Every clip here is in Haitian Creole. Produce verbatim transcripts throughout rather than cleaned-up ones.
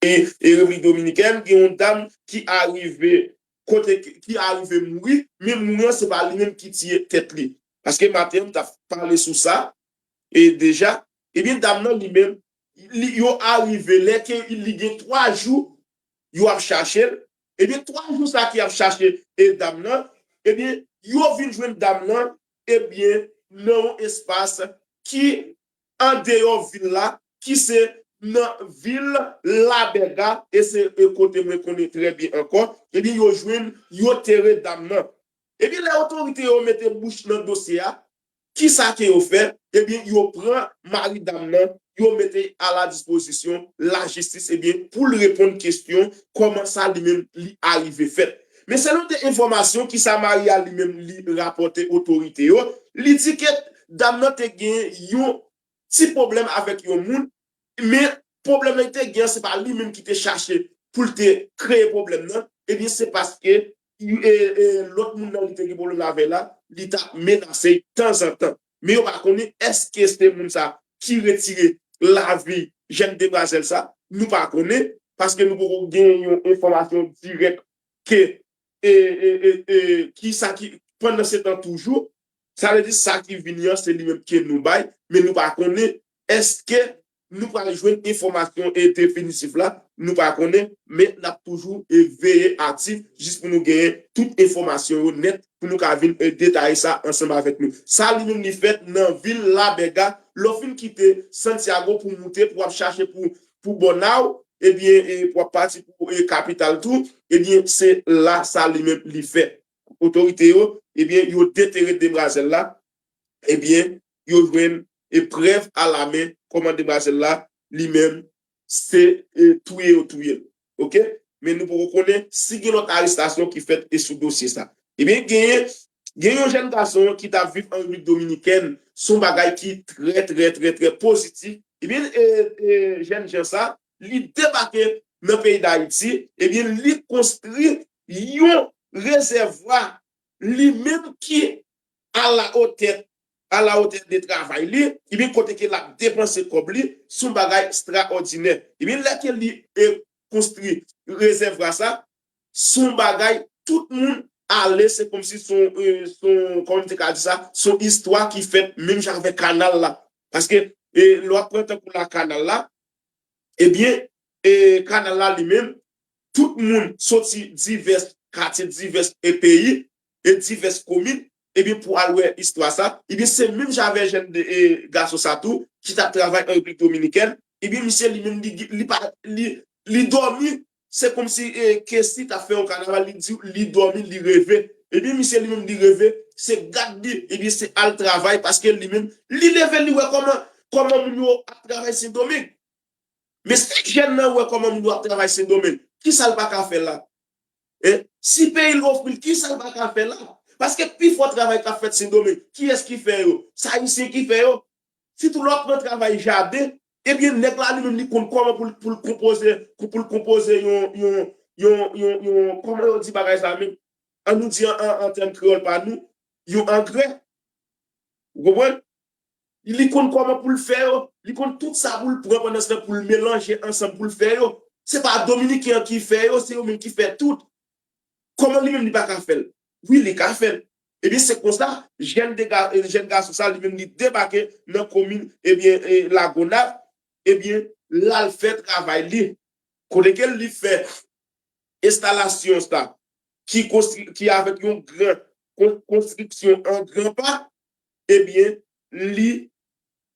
e, e Repiblik Dominikèn, gen yon dam ki arive, kote ki, ki arive mouri, men mouri an se pa li menm ki tiye tèt li. Paske maten an, m t ap pale sou sa, e deja, ebyen, dam nan li menm, li, yo arive, lè ke li gen twa jou, yo ap chache l, ebyen, twa jou sa ki ap chache, e dam nan, ebyen, yo vin jwenn dam nan, ebyen, nan yon espas ki andeyò vil la, ki se nan vil Labèga, e se, e kote mwen konnen trè byen ankò, ebyen, yo jwenn, yo tere dam nan. Ebyen, lè otorite yo mete bouch nan dosye a, kisa ke yo fè? Ebyen, yo pran mari dam nan, yo mete a la dispozisyon lajistis, ebyen, pou l reponn kesyon kòman sa li menm li arive fèt. Men selon de enfòmasyon ki sa mari a li menm li rapòte otorite yo, li di ke dam nan te gen yon ti pwoblèm avèk yon moun, men pwoblèm nan li te gen an, se pa li menm ki te chache pou l te kreye pwoblèm nan, ebyen, se paske e, e, lòt moun nan li te gen pwoblèm avè l la, li t ap menase l tanzantan. Men yo pa konnen èske se moun sa ki retire lavi jèn demwazèl sa, nou pa konnen, paske nou poko gen yon enfòmasyon dirèk ke, e, e, e, e, ki sa ki, pandan se tan toujou, sa vle di sa ki vini an, se li menm ke nou bay, men nou pa konnen èske nou pral jwenn enfòmasyon e definitif la, nou pa konnen, men n ap toujou e veye aktif jis pou nou genyen tout enfòmasyon yo nèt, pou nou ka vin e detaye sa ansanm avèk nou. Sa li menm li fèt nan vil Labèga, lè w fin kite Santiago pou moute, pou w ap chache pou, pou Bònaw, ebyen, e pou w ap pati pou e kapital tou, ebyen, se la sa li menm li fèt. Otorite yo, ebyen, yo detere demwazèl la, ebyen, yo jwenn e prèv alamen kòman demwazèl la, li menm, se e, touye yo touye l. Oke? Men nou poko konnen si gen lòt arestasyon ki fèt e sou dosye sa. Ebyen, genyen, gen yon jèn gason ki t ap viv an Repiblik Dominikèn, se yon bagay ki trè, trè, trè, trè pozitif. Ebyen, e, e, jèn jan sa, li debake nan peyi Dayiti, ebyen, li konstwi yon rezèvwa li menm ki a la otè, a la otè de travay li, ebyen kote ke l ap depanse kòb li, se yon bagay ekstraòdinè. Ebyen lè ke li e, konstwi rezèvwa sa, se yon bagay tout moun ale, se kòmsi se yon, e, se yon, kòman m te ka di sa, se yon istwa ki fèt menm jan avèk kanal la. Paske e, lè w ap pran tankou la kanal la, ebyen, e, kanal la li menm, tout moun soti divès katye, divès e peyi, e divès komin, ebyen, pou al wè istwa sa, ebyen, se menm jan avè jèn de, e, gason sa tou, ki t ap travay an Repiblik Dominikèn, ebyen, misye li menm, li, li pa, li, li dòmi, se kòmsi, e, Kessy t ap fè yon kanaval, li di, li dòmi, li reve. Ebyen, misye li menm, li reve, se gad li, ebyen, se al travay, paske li menm, li leve, li wè kòman, kòman moun yo ap travay Sendomeng. Men si jèn nan wè kòman moun yo ap travay Sendomeng, kisa l pa ka fè la? Hein? Si peyi l ofri l, kisa l pa ka fè la? Paske pifò travay k ap fèt Sendomeng, kiyès ki fè yo? Se Ayisyen ki fè yo. Sitou lè w ap pran travay jaden, ebyen, nèg la li menm li konn kòman pou l, pou l konpoze, pou, pou l konpoze yon, yon, yon, yon, yon, kòman yo di bagay sa menm? An nou di an, an, an tèm kreyòl pa nou, yon angrè. Ou konprann? Li konn kòman pou l fè yo, li konn tout sa pou l pran pandan se tan pou l melanje ansanm pou l fè yo. Se pa Dominiken an ki fè yo, se yo menm ki fè tout. Kòman li menm li pa ka fè l? Wi, li ka fè l. Ebyen, se konsa, jèn de ga-, jèn gason sa, li menm li debake nan komin, ebyen, e, Lagonav, ebyen, l al fè travay li. Kote ke li fè enstalasyon sa, ki konstri-, ki avèk yon gran kon-, konstriksyon an gran pa, ebyen, li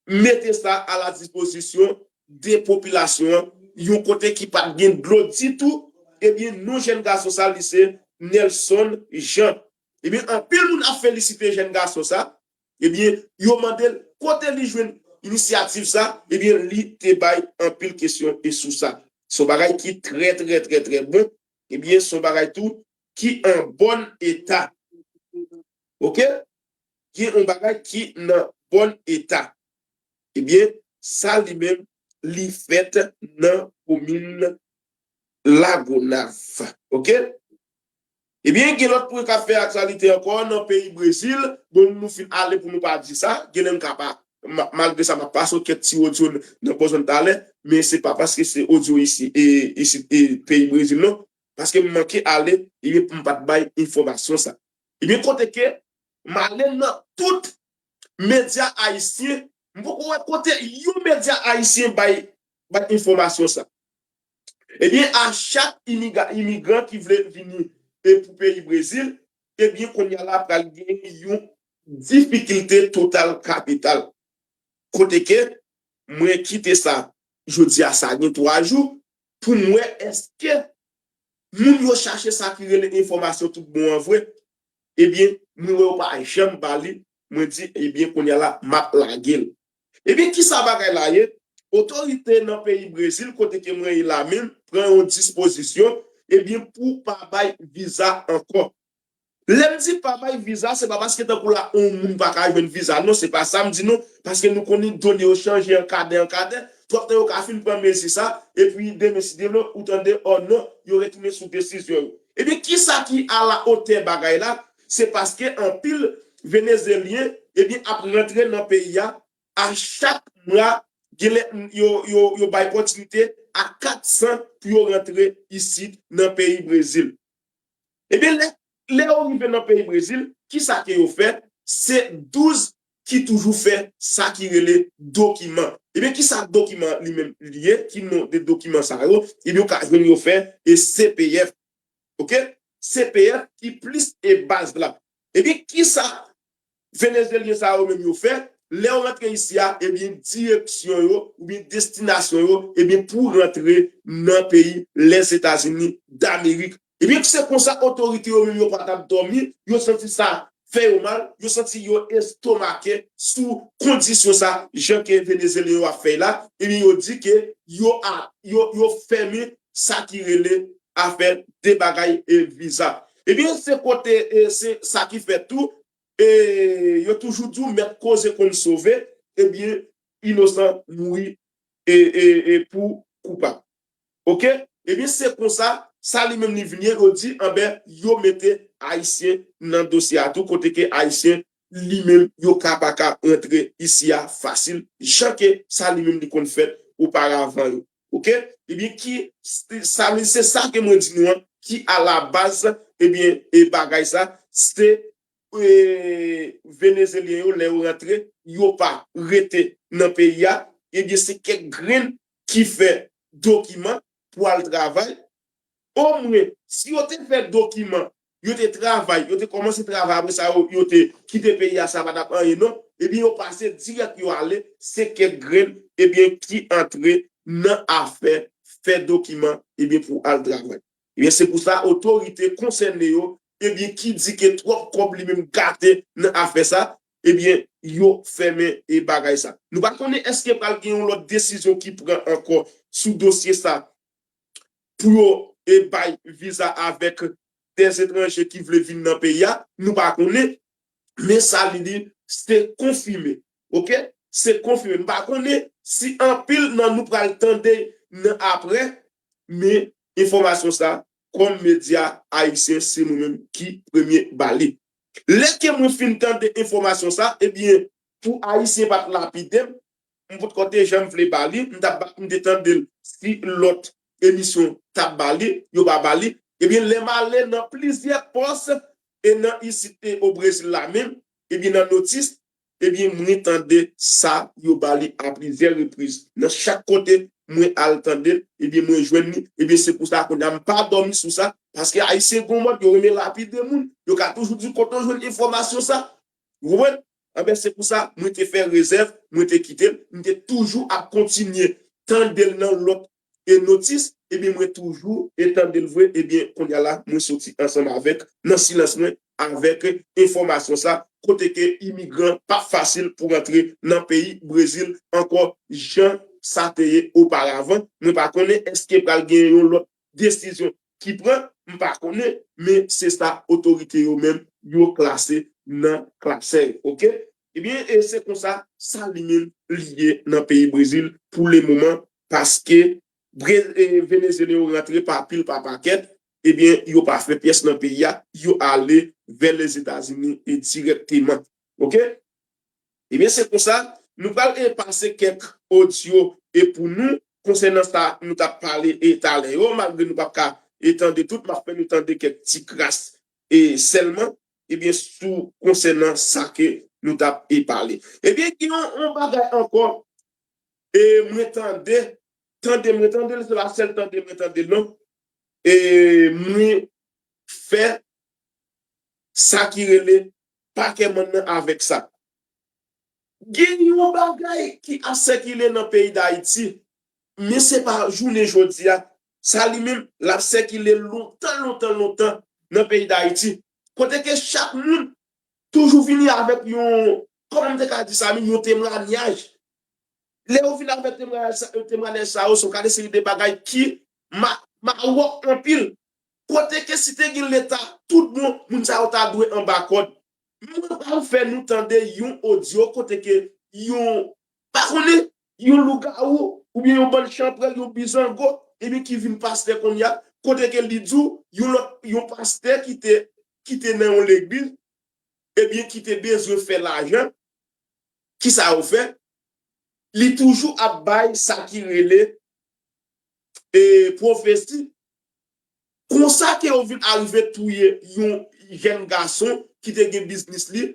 mete sa a la dispozisyon de popilasyon an, yon kote ki pa t gen dlo ditou, ebyen, non jèn gason sa, li se Nelson Jean. Ebyen, anpil moun ap felisite jèn gason sa, ebyen, yo mande l kote li jwenn inisyativ sa, ebyen, li te bay anpil kesyon e sou sa. Se yon bagay ki trè, trè, trè, trè bon. Ebyen, se yon bagay tou ki an bòn eta. Oke? Gen yon bagay ki nan bòn eta. Ebyen, sa li menm, li fèt nan komin Lagonav. Oke? Ebyen, gen lòt pwen k ap fè aktyalite ankò nan peyi Brezil. Bon, nou fin ale pou nou pa di sa. Gen lè m ka pa ma- malgre sa, m ap pase w kèk ti odyo nan pòz mwen talè, men se pa paske se odyo isi, e, isi, e, peyi Brezil, non. Paske m manke ale, ebyen, pou m pa t bay enfòmasyon sa. Ebyen, kote ke m ale nan tout medya ayisyen, m poko wè kote yon medya ayisyen bay, bay enfòmasyon sa. Ebyen, a chak imigra- imigran ki vle vini e pou peyi Brezil, ebyen, kounye a la pral gen yon difikilte total kapital. Kote ke mwen kite sa jodi a, sa gen twa jou, pou m wè èske moun yo chache sa ki rele enfòmasyon tout bon an vre, ebyen, mwen wè yo pa janm ba li, mwen di, ebyen, kounye a la, m ap lage l. Ebyen, ki sa bagay la ye? Otorite nan peyi Brezil, kote ke mwen ye la menm, pran yon dispozisyon, ebyen, pou pa bay viza ankò. Lè m di pa bay viza, se pa paske tankou la, yon moun pa ka jwenn viza. Non, se pa sa m di non, paske nou konnen done yo chanje an kadè an kadè. Twòp tan yo ka fin pran mezi sa, epi demen si Dye vle, ou tande, oh non, yo retounen sou desizyon yo. Ebyen, ki sa ki alatè bagay la? Se paske anpil Venezelyen, ebyen, ap rantre nan peyi a, a chak mwa, genlè yo, yo, yo bay pòtinite a kat san pou yo rantre isit nan peyi Brezil. Ebyen, lè, lè yo rive nan peyi Brezil, ki sa ke yo fè? Se douz ki toujou fè sa ki rele dokiman. Ebyen, ki sa dokiman li menm li ye? Ki non de dokiman sa yo? Ebyen, ou ka jwenn yo fè e C P F. Oke? C P F ki plis e baz la. Ebyen, ki sa Venezelyen sa yo menm yo fè? Lè yo rantre isi a, ebyen, direksyon yo, oubyen destinasyon yo, ebyen, pou rantre nan peyi Lèzetazini Damerik. Ebyen, se konsa otorite yo menm yo pa t ap dòmi, yo santi sa fè yo mal, yo santi yo estomake sou kondisyon sa, jan ke Venezelyen yo ap fè la, ebyen, yo di ke yo a, yo, yo fèmen sa ki rele afè de bagay e viza. Ebyen, se kote, e, se sa ki fè tou, e, yo toujou di w mèt koze konn sove, ebyen, inosan mouri, e, e, e pou koupab. Oke? Ebyen, se konsa, sa li menm li vin ye, yo di, anben, yo mete Ayisyen nan dosye a tou, kote ke Ayisyen li menm, yo ka pa ka rantre isi a fasil, jan ke sa li menm li konn fèt oparavan yo. Oke? Ebyen, ki, sa, se sa ke mwen di nou an, ki alabaz, ebyen, e bagay sa, se, e, Venezelyen yo, lè yo rantre, yo pa rete nan peyi a, ebyen, se kèk grenn ki fè dokiman pou al travay. Omwen, si yo te fè dokiman, yo te travay, yo te kòmanse travay, apre sa, yo, yo te kite peyi a, sa pa t ap anyen, non. Ebyen, yo pase dirèk, yo ale, se kèk grenn, ebyen, ki antre nan afè fè dokiman, ebyen, pou al travay. Ebyen, se pou sa, otorite konsène yo, ebyen, ki di ke twòp kòb li menm gate nan afè sa, ebyen, yo fèmen e bagay sa. Nou pa konnen èske pral gen yon lòt desizyon ki pran ankò sou dosye sa pou yo e bay viza avèk dèzetranje ki vle vin nan peyi a, nou pa konnen, men sa li di, se konfime. Oke? Se konfime. M pa konnen si anpil nan nou pral tande nan apre, men enfòmasyon sa, kòm medya ayisyen, se nou menm ki premye ba li. Lè ke mwen fin tande enfòmasyon sa, ebyen, pou ayisyen pa t lapide m, m potko te janm vle ba li, m t ap ba, m te tande l si lòt emisyon t ap ba li, yo pa ba li. Ebyen, lè m ale nan plizyè pòs, e nan isit e o Brezil la menm, ebyen, nan notis, ebyen, mwen tande sa yo ba li a plizyè repriz. Nan chak kote mwen al tande l, ebyen, mwen jwenn li, ebyen, se pou sa kounye a m pa dòmi sou sa, paske ayisyen gon mòd, yo renmen lapide moun, yo ka toujou di kote w jwenn enfòmasyon sa. Ou konprann? Anben, se pou sa, mwen te fè rezèv, mwen te kite l, mwen te toujou ap kontinye tande l nan lòt e notis, ebyen, mwen toujou e tande l vre, ebyen, kounye a la, mwen soti ansanm avèk, nan silans mwen, avèk enfòmasyon sa, kote ke imigran pa fasil pou rantre nan peyi Brezil ankò jan sa te ye oparavan. Mwen pa konnen èske pral gen yon lòt desizyon ki pran, m pa konnen, men se sa otorite yo menm yo klase nan klasè yo, oke? Ebyen, e se konsa, sa li menm li ye nan peyi Brezil pou le moman, paske Bre- e, Venezelyen yo rantre pa pil, pa pakèt, ebyen, yo pa fè pyès nan peyi a, yo ale vè Lèzetazini e dirèkteman. Oke? Ebyen, se konsa, nou pral e pase kèk odyo e pou nou konsènan sa nou t ap pale e talè yo, malgre nou p ap ka e tande tout, m ap fè nou tande kèk ti kras e sèlman, ebyen, sou konsènan sa ke nou t ap e pale. Ebyen, gen yon, yon bagay ankò, e mwen tande, tande, mwen tande l, se pa sèl tande mwen tande l, non. E mwen fè sa ki rele pakè mòn nan avèk sa. Gen yon bagay ki ap sikile nan peyi Dayiti, men se pa jounen jodi a. Sa li menm, l ap sikile lontan, lontan, lontan nan peyi Dayiti. Kote ke chak moun toujou vini avèk yon, kòman m te ka di sa menm, yon temwanyaj. Lè yo vin avèk temwanyaj sa, temwanyaj sa yo, se yon kalite seri de bagay ki ma-, mawòk anpil. Kote ke si te gen Leta tout bon, moun sa yo ta dwe anba kòd. Mwen pral fè nou tande yon odyo kote ke yon, pa konnen, yon lougawou oubyen yon bann chanpwèl, yon bizango, ebyen ki vin pastè kounye a, kote ke li di w yon lòt, yon pastè ki te, ki te nan yon legliz, ebyen ki te bezwen fè lajan, kisa yo fè? Li toujou ap bay sa ki rele e pwofesi. Konsa ke yo vin arive touye yon jèn gason ki te gen biznis li,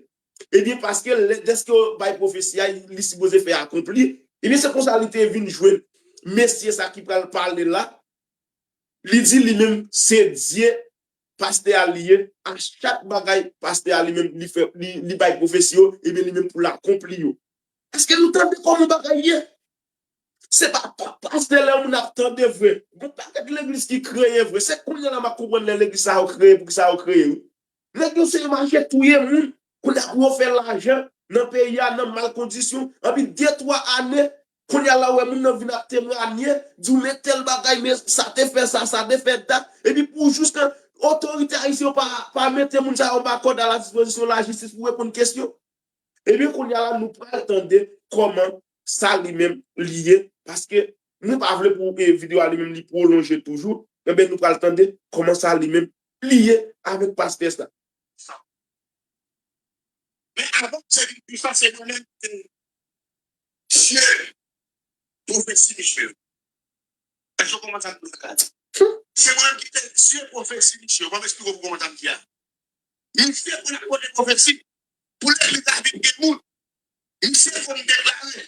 ebyen, paske lè, dèske yo bay pwofesi a, li sipoze fè akonpli, ebyen, se konsa li te vin jwenn mesye sa ki pral pale la, li di li menm se Dye pastè a li ye, a chak bagay pastè a li menm li fè, li, li bay pwofesi yo, ebyen, li menm pou l akonpli yo. Èske nou tande kòman bagay ye? Se pa, pa, pastè lè moun ap tande vre. Gon pakèt legliz ki kreye vre. Se kounye a la m ap konprann lè legliz sa yo kreye, poukisa yo kreye, wi. Nèg yo se mache touye moun, kounye a pou yo fè lajan nan peyi a, nan mal kondisyon. Anpi de, twa ane, kounye a la w wè moun nan vin ap temwanye, di w men tèl bagay, men sa te fè sa, sa te fè dat. Epi pou jistan otorite ayisyen yo pa, pa mete moun sa yo anba kòd a la dispozisyon lajistis pou reponn kesyon. Ebyen, kounye a la, nou pral tande kòman sa li menm li ye, paske mwen pa vle pou, e, videyo a li menm li pwolonje toujou. Ebyen, nou pral tande kòman sa li menm li ye avèk pastè sa. Men avan se vin pwisan, se mwen menm, se Dye pwofesi misye. Èske w konprann sa m di la? Se mwen menm ki te Dye pwofesi misye. Ban m eksplike w pou w konprann sa m di a. Misye konn ap pote pwofesi pou legliz la vin gen moun. Misye konn deklare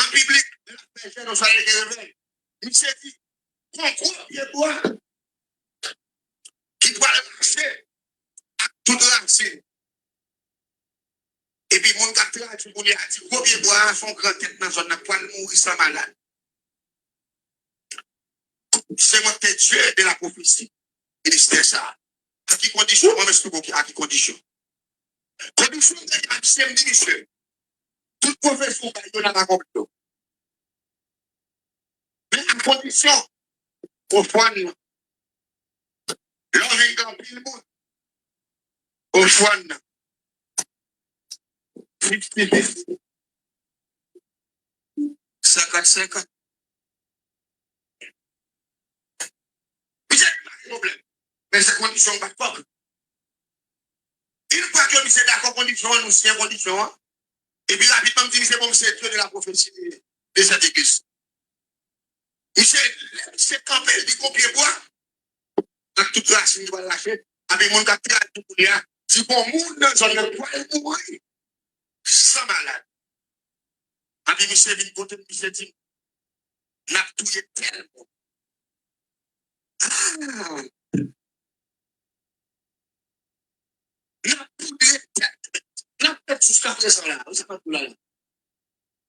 an piblik, lè l ap fè jèn oswa lè l gen revèy. Misye di, gon gwo pye bwa ki pral mache ak tout rasin. Epi moun k ap tradui kounye a di gwo pye bwa a se yon gran tèt nan zòn nan k pral mouri san malad. Se mwen ki te Dye de la pwofesi ministè sa a. A ki kondisyon? Mwen m eksplike w a ki kondisyon. Kondisyon m te di a misye, m di misye, tout pwofesi ou bay yo n ap akonpli yo. Men a kondisyon, ofrann nan. Lè w vin gen anpil moun, ofrann nan. Fifti fifti. Senkant senkant. Misye di pa gen pwoblèm. Men se kondisyon ou pa t fòk. Yon fwa ke misye dakò kondisyon an, nou siyen kondisyon an. Epi rapidman, m di misye, bon, misye Dye de la pwofesi de sèt legliz. Misye, lè misye kanpe, li gon pye bwa, ak tout rasin ki pral rache, epi moun k ap tradui kounye a, di gon moun nan zòn nan pral mouri san malad. Epi misye vin kote m, misye di m, n ap touye tèl moun. Ah! N ap poudre tèt. N ap fè jiska prezan la. Ou sa pa pou la la.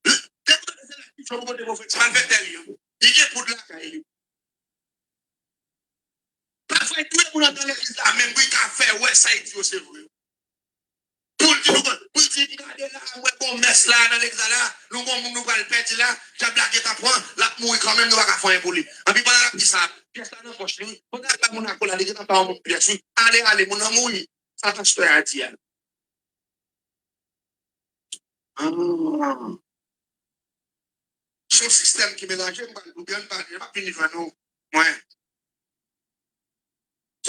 Depi se la ki fè kote pwofesi malfektè li yo. Li gen poud lakay li. Pafwa, li touye moun andan legliz la, menm pou li ka fè wè sa li di yo se vre. Pou l di nou, pou l di, m gade la, m wè gon mès la nan legliz la, la, nou gon moun nou pral pèdi la, dyab la gentan pran, l ap mouri kanmenm, nou pa ka fè anyen pou li. Anpi pandan l ap di sa, pyès la nan pòch li, wi. Pandan l ap bay moun akolad, li gentan bay yon moun pyès, wi. Ale, ale, moun nan mouri. Sa pastè a di a. Ah. Se yon sistèm ki melanje, m pral di w byen, m pa, m pa vin jwenn ou, mwen.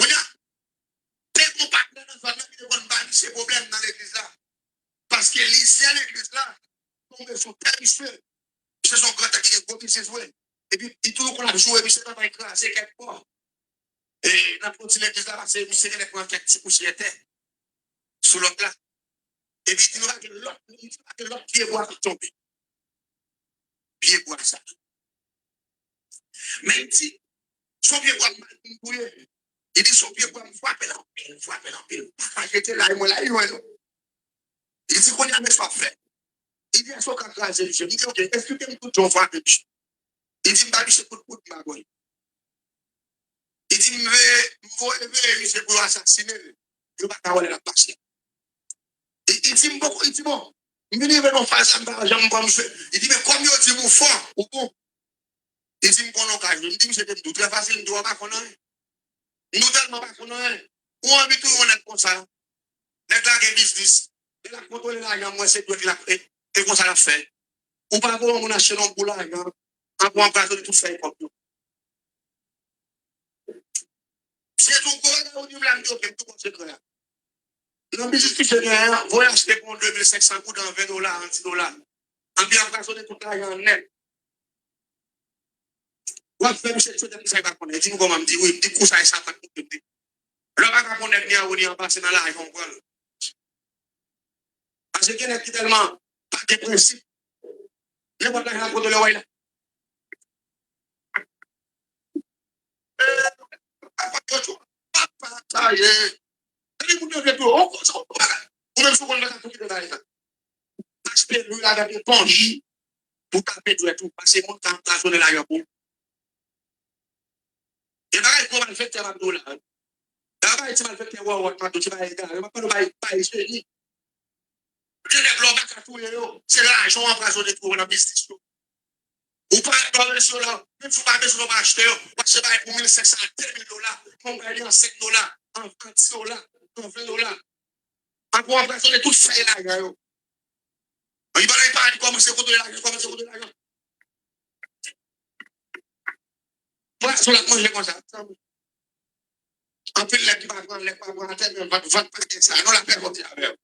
Kounye a, te gon patnè nan zòn nan ki te konn ba misye pwoblèm nan legliz la. Paske lidè legliz la, tonbe sou tè misye. Misye se yon gran tèt ki gen gwo biznis vre. Epi li toujou konn ap joure misye nan bay kraze kèk bò. E nan pran ti legliz la pase misye genlè pran kèk ti pousyè tè sou lòt la. Epi li di nou pa gen lòt, li di pa gen lòt pye bwa ki tonbe. Pye bwa sa. Men li di, se yon pye bwa m mal vin touye. Li di se yon pye bwa m frape l anpil, frape l anpil. M pa ka jete la, e mwen la, li jwenn ou. Li di kounye a men sa w ap fè. Li di èske w ka kraze misye? M di oke, esplike m tout jan w frape misye. Li di m ba misye kout poud m pa bwè. Li di m veye, m voye veye misye pou yo asasinen l. Yo pa ka wè lè l ap pase. Li, li di m poko, li di bon, m vin rive nan faz la m pa janm pran misye. Li di men kòm yo di m ou fò, ou bon. Li di m konnen w ka jwe. M di misye ke m di w trè fasil, m di w pa konn anyen. M di w tèlman pa konn anyen. Ou anvi touye yon nèg konsa. Nèg la gen biznis. Lè l ap kontwole lajan mwen se dwèt l ap e, e konsa l ap fè. Ou pa voye yon moun achte non pou lajan. An pou anpwazonnen tout fèy kòb yo. Se tou gwo bagay ou di m la m di oke m tou konsantre a. Nan biznis misye genyen an, voye achte pou yon de mil senk san goud an ven dola, an dis dola. Anpi anpwazonnen tout lajan an nèt. W ap fè misye tchwe tèt li sa li pa konnen. Di m kòman m di wi, m di kou sa e sa tank moutre m di. Lè w pa ka konnen ni anwo ni anba se nan lajan w pran l. Paske gen nèg ki tèlman pa gen prensip. Nenpòt lajan l ap kontwole w la. Papa yo tou, papa sa ye. Epi moun yo vle tou, on konsa, on bagay. Ou menm si w konn bagay pou kite bagay sa. Achte lwil avèk eponj pou tape dwèt ou, paske moun ka anpwazonnen lajan pou ou. E bagay gwo malfektè m ap di w la. Lè w bay ti malfektè wòwòt m ap di w ti bagay egare, m ap pale w bay, bay jeni. Gen nèg lè w pa ka touye yo, se lajan w anpwazonnen tou nan biznis yo. Ou pa al nan resto la, menm si w pa bezwen w pa achte yo, w achte bagay pou mil senk san a de mil dola, men w bay li an senk dola, an, an dis dola, an ven dola. Anpi w anpwazonnen tout fèy lajan yo. Li pa nan li pa di kòmanse kontwole lajan, kòmanse kontwole lajan. Pwason l ap manje konsa. Anpil nèg ki pa pran, nèg pa pran atè, men vant, vant pa gen sa. Non, lapè Bondye avè w.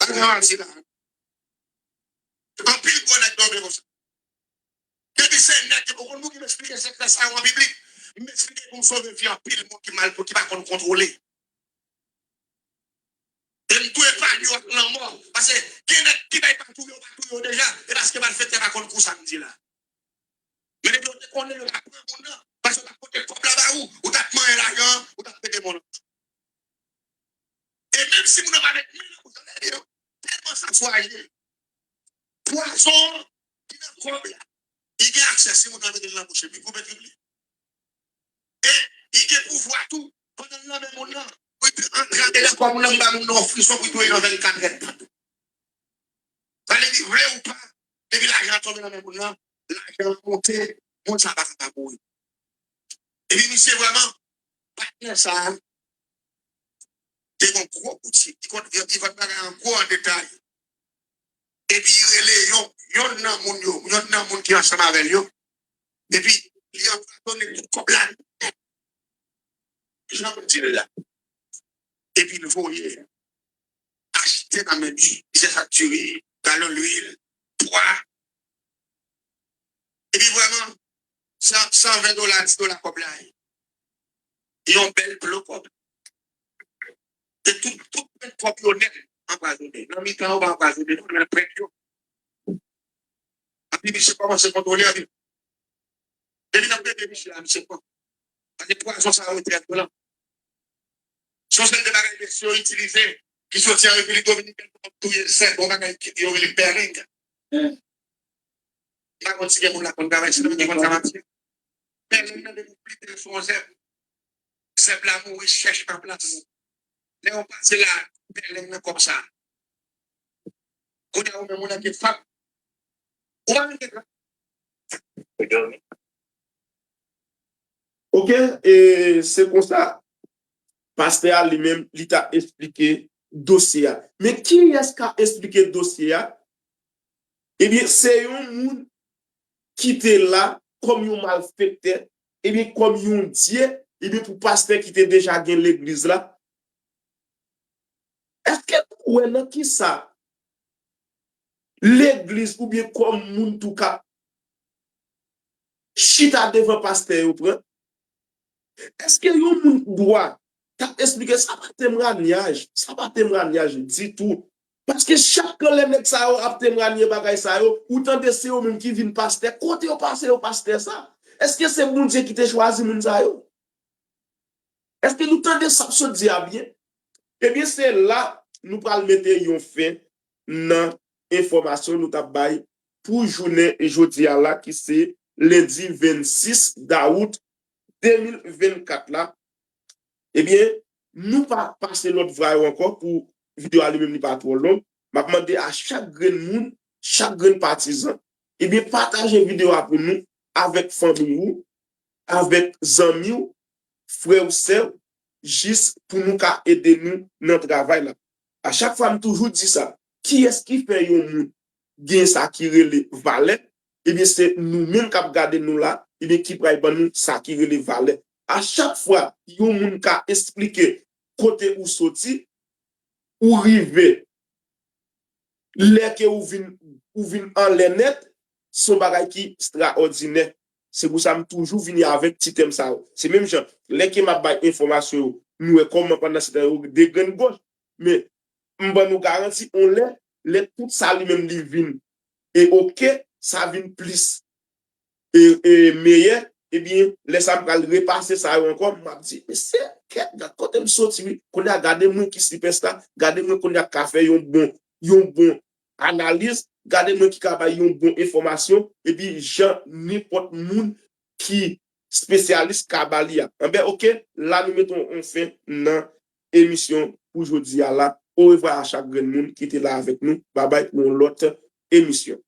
Pa gen manti la. Anpil gwo nèg tonbe konsa. Depi se nèg ki, ou konn pou ki m esplike sekrè sa yo an piblik. M esplike pou m sove vi anpil moun ki mal, ki pa konn kontwole. E m tou epanye w ak lanmò. Paske gen nèg ki bay pa touye w, pa touye w deja. E paske malfektè pa konn kou sa m di la. Men depi yo te konnen yo t ap pran moun nan, paske yo t ap pote kòb la ba ou, ou t ap manyen lajan an, ou t ap pete moun nan. E menm si moun nan pa met men nan bouch li, tèlman sa swaje. Pwazon an ki nan kòb la, li gen aksè si moun nan mete l nan bouch li, li koupe trip li. E li gen pouvwa tou, pandan l nan men moun nan, pou li antre andedan kò moun nan, pou ba moun nan yon frison, pou li touye nan vennkat èdtan. Sa vle di, vle ou pa, depi lajan an tonbe nan men moun nan, lajan an monte, moun sa pa ka pa mouri. Epi misye vrèman, patnè sa a, te gon gwo boutik, li konn, li vann bagay an gwo an detay. Epi li rele yon, yonn nan moun yo, yonn nan moun ki ansanm avè l yo. Epi li anpwazonnen tout kòb la nèt. Jan m di l la. Epi l voye achte nan men li, zye faktire, galon lwil, pwa. Epi vrèman, san, san ven dola, dis dola kòb la ye. Yon bèl blo kòb. E tout, tout pent kòb yo nèt anpwazonnen. Nan mitan yo pa anpwazonnen, non, men pent yo. Epi misye kòmanse kontwole, epi depi nan bebe misye la, misye pran. Paske pwazon sa yo trè vyolan. Se yon sèl de bagay mesye yo itilize ki soti an Repiblik Dominikèn pou touye sèb, yon bagay ki yo rele pèling. M pa konn si gen moun la konn travay, sinon gen konn sa m ap di. Pèling nan depi w plite l sou yon sèb, sèb la mouri chèch nan plas. Lè yo pase la, pèling nan kòb sa. Kounye a ou menm ou nan ke fap. Ou pa menm gen tan. Ok, e se konsa pastè a li menm li ta esplike dosye a. Men kiyès ka esplike dosye a? Ebyen, se yon moun ki te la kòm yon malfektè, ebyen, kòm yon dye, ebyen, pou pastè ki te deja gen legliz la. Èske nou wè nan kisa legliz oubyen kòm moun tou k ap chita devan pastè yo pran? Èske yon moun dwa t ap esplike sa pa temwanyaj, sa pa temwanyaj ditou? Paske chak lè nèg sa yo ap temwanye bagay sa yo, ou tande se yo menm ki vin pastè. Kote yo pase yo pastè sa? Èske se Bondye ki te chwazi moun sa yo? Èske nou tande sa m sot di a byen? Ebyen, se la nou pral mete yon fen nan enfòmasyon nou t ap bay pou jounen jodi a la, ki se lendi vennsis dawout de mil vennkat la. Ebyen, nou pa pase lòt vwa yo ankò pou videyo a li menm li pa twò long. M ap mande a chak grenn moun, chak grenn patizan, ebyen, pataje videyo a pou nou avèk fanmi w, avèk zanmi w, frè w, sè w, jis pou nou ka ede nou nan travay la. A chak fwa m toujou di sa, kiyès ki fè yon moun gen sa ki rele valè? Ebyen, se nou menm k ap gade nou la, ebyen, ki pral ban nou sa ki rele valè. A chak fwa yon moun ka esplike kote ou soti, ou rive, lè ke ou vin, ou vin anlè nèt, se yon bagay ki ekstraòdinè. Se pou sa m toujou vini avèk ti tèm sa yo. Se menm jan, lè ke m ap bay enfòmasyon yo, nou wè kòman pandan se tan yo degrenn goch. Men, m ban nou garanti, on lè, lè tout sa li menm li vin e oke, sa vin plis e, e meyè, ebyen, lè sa m pral repase sa yo ankò, m ap di, mesye, kèt, gad kote m soti, wi. Kounye a, gade mwen ki sipèsta, gade mwen kounye a k ka fè yon bon, yon bon analiz, gade mwen ki ka bay yon bon enfòmasyon, epi jan nenpòt moun ki espesyalis ka ba li a. Anben, oke, la nou mete yon fen nan emisyon pou jodi a la. Orevwa a chak grenn moun ki te la avèk nou. Babay pou yon lòt emisyon.